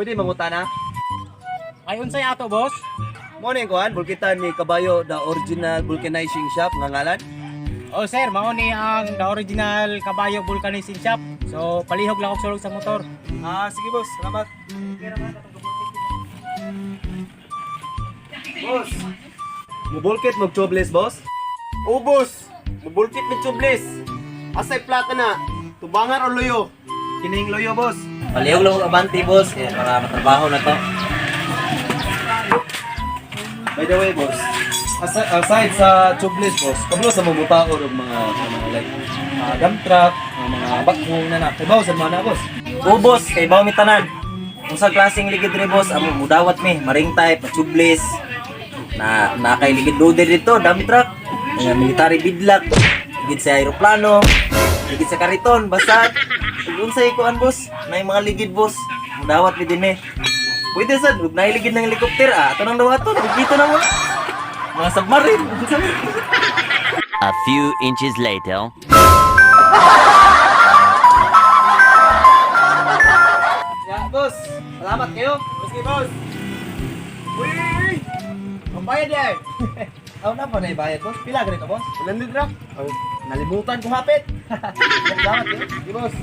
Pwede mangutana? Ay, unsay ato, boss? Mo ni kuan, bulkitan ni Kabayo, the original vulcanizing shop nga ngalan. Oh, sir, mao ni ang the original Kabayo Vulcanizing Shop. So, palihog lang og sulog sa motor. Ah, sige boss, salamat. Boss, mubulkit mo tubeless, boss? Ubos! Mubulkit ng tubeless. Asay plata na. Tubangan o luyo? Kining loyo, boss. Palihog lang og abante, boss, kaya para matrabaho na to. By the way, boss, aside sa tubeless, boss, kabalo sa mga tao og mga like dump truck, mga backhoe na na. Kabaw sa mga na, boss. Ubos, kay bawo mi tanan. Unsang klaseng ligid re, boss, amo mudawat mi, maring type, tubeless. Na na kay ligid loader dito, dummy truck, mga military bidlak, ligid sa aeroplano, ligid sa kariton, basta ug unsay kuan, boss, nay mga ligid, boss, mudawat mi din eh. Pwede sad ug naay ligid ng helicopter ah, ato nang dawaton, ug dito na mo. Mga submarine. A few inches later. Ya, boss. Salamat kayo. Sige, boss. Uy, uy, uy! Ang bayad eh! Aw na pa na ibayad, boss. Pila gani ka, boss? 100 ra. Oh, nalimutan ko hapit. Salamat kayo. Sige, boss.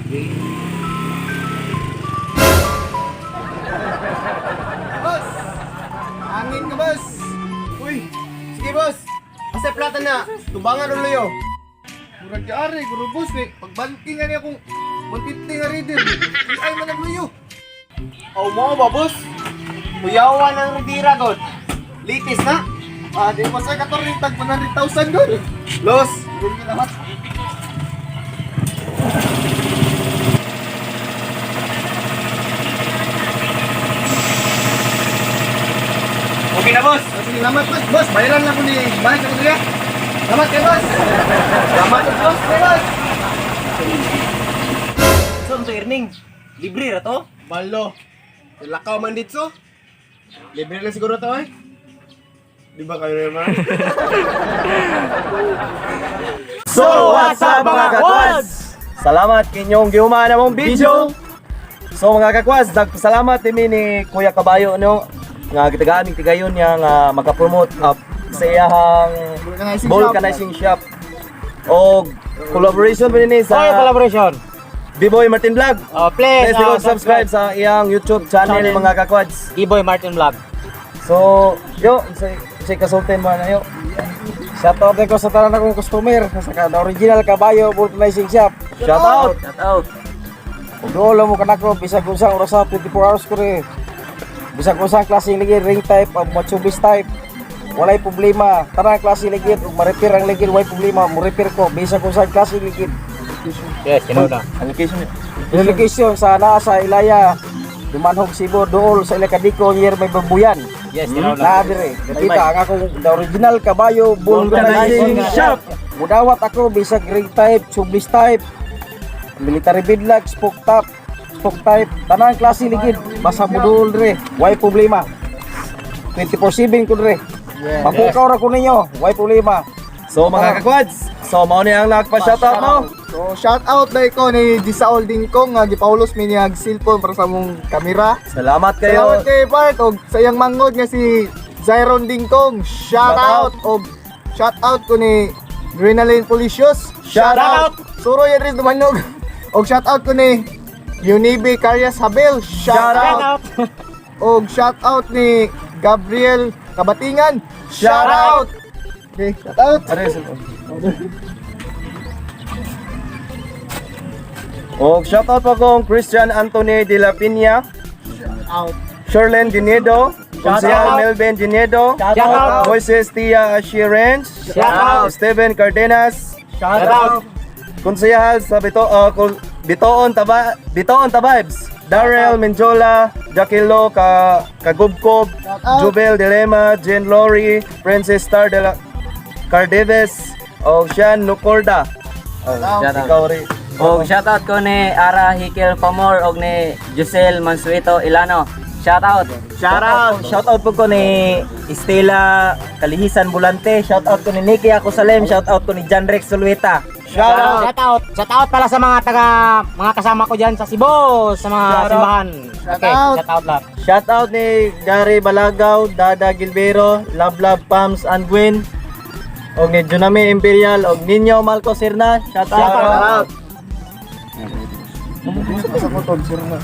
Boss! Angin ka, boss! Uy! Sige, boss! Asay plata na. Tubangan o luyo? Murag ari, guro boss eh. Pagbanti nga niya kung 150 nga reader. Ay man ang luyo. Aw mo ba, boss? Kuyawan ang ridira, god. Litis na. Ah, di mo sa katorning tag 100,000 gud. Los! Guro ka lahat. Okay na, boss. Ah, sige, salamat boss. Boss, bayaran lang ko ni bayad ko niya. Salamat kay boss. Salamat, boss. Kay boss. So, to earning, libre ra to. Balo. Lakaw man dito. Libre lang siguro to eh. Di ba kayo naman? So, what's up, mga kakwads? Salamat kinyong gihuman namong video. So mga kakwads, nagpasalamat mi ni Kuya Kabayo no nga gitagaan mig tigayon niya nga maka-promote up sa iyahang Vulcanizing shop. vulcanizing shop. Og collaboration pa ni sa Oy, collaboration. B-Boy Martin Vlog. Oh, please, Please go subscribe sa iyang YouTube channel, mga kakwads. Iboy Martin Vlog. So, yo, say kasultin mo na yo. Shout out ko sa tanan akong customer sa original Kabayo Vulcanizing Shop. Shout out. Shout out. Ug duol mo kanako bisag unsang oras sa 24 hours ko rin. Bisag unsang klaseng ligid, ring type o Mitsubishi type. Walay problema. Tanang klase ligid ug ma-repair ang ligid walay problema. Mo repair ko bisag unsang klase ligid. Yes, kinaw na. Ang location niya. Yung location sa naa sa Ilaya, Dumanhog Cebu, duol sa Ilacadico, near may Babuyan. Yes, kinaw na. Naa dire. Dapita ang akong the original Kabayo Vulcanizing Vulcanizing Shop. Mudawat ako bisag ring type, tubeless type, military bidlag, spoke top, spoke type, tanang klase ligid, basta mudul dire, way problema. 24/7 ko dire. Mapukaw ra ko ninyo, way problema. So mga kakwads, so mao ni ang nagpa-shoutout mo. So shout out dai ko ni Gisaol Dingkong nga gipaulos mi niya og cellphone para sa among kamera. Salamat kayo. Salamat kay Bart og sa iyang manghod nga si Zyron Dingkong. Shout Shout out og shout out ko ni Greenalyn Policios. Shout out. Suroy Andres Dumanog. Og shout out ko ni Unibe Carias Habel. Shout Shout out. Og shout out ni Gabriel Kabatingan. Shout out. Okay, shout out. Ano yung cellphone? Og shoutout pa kong Christian Anthony De La Piña, Out. Sherlyn Ginedo, Consihal Melvin Ginedo, Shout out. Moises Tia Assurance, Shout out. Steven Cardenas, Shout out. Konsehal sa Bito, Bitoon Taba, Bitoon Tabibes, Darrell Menjola, Jaquilo Ka, Kagubkob, Shout out. Jubel Dilema, Jen Lori, Princess Star de la Cardeves, o Sean Nucorda. Oh, Shout out. ikaw rin. Og shout out ko ni Ara Hikel Pamor og ni Giselle Mansueto Ilano. Shout out. Shout out! Shout out po ko ni Estela Kalihisan Bulante, shout out ko ni Nikki Akosalem, shout out ko ni John Rex Sulueta. Shout out. Shout out. Shout out pala sa mga taga mga kasama ko diyan sa Cebu, sa mga Shout out. simbahan. Shout Okay, out. shout out lahat. Shout out ni Gary Balagaw, Dada Gilbero, Love Love Pams and Gwen, og ni Junami Imperial, og Ninyo Malco Sirna. Shout out. Shout out. Sa photo, sir na.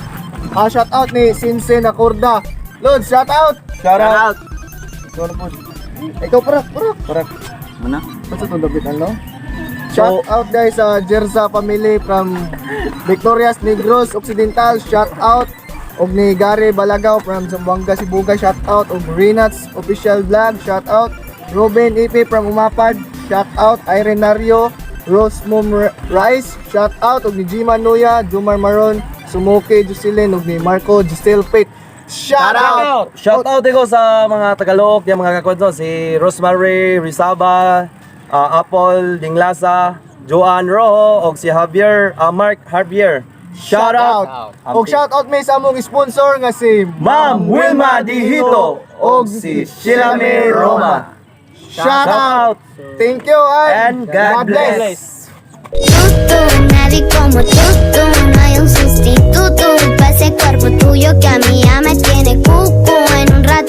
Ah, shout out ni Sinsin Acorda. Lord, shout out. Shout out. Ikaw na po. Ikaw para, para. Correct. Muna. Basta itong dapitan, no? Shout out guys sa Jerza family from Victorias Negros Occidental. Shout out og ni Gary Balagaw from Zamboanga Sibuga. Shout out og Renats Official Vlog. Shout out Ruben Ipe from Umapad. Shout out Irene Nario, Rose Mom Rice. Shout out og ni Jima Nuya, Jumar Maron, Sumuki Jocelyn og ni Marco Giselle Pate. Shout out! Shout out ko sa mga Tagalog, yung mga kakwento, si Rosemary Rizaba, Apple Dinglasa, Joan Rojo, og si Javier, Mark Javier. Shout out! Og shout out may sa among sponsor nga si Ma'am Wilma Dihito og si Sheila May Roma. Shout out! Thank you and And God bless. Tutu.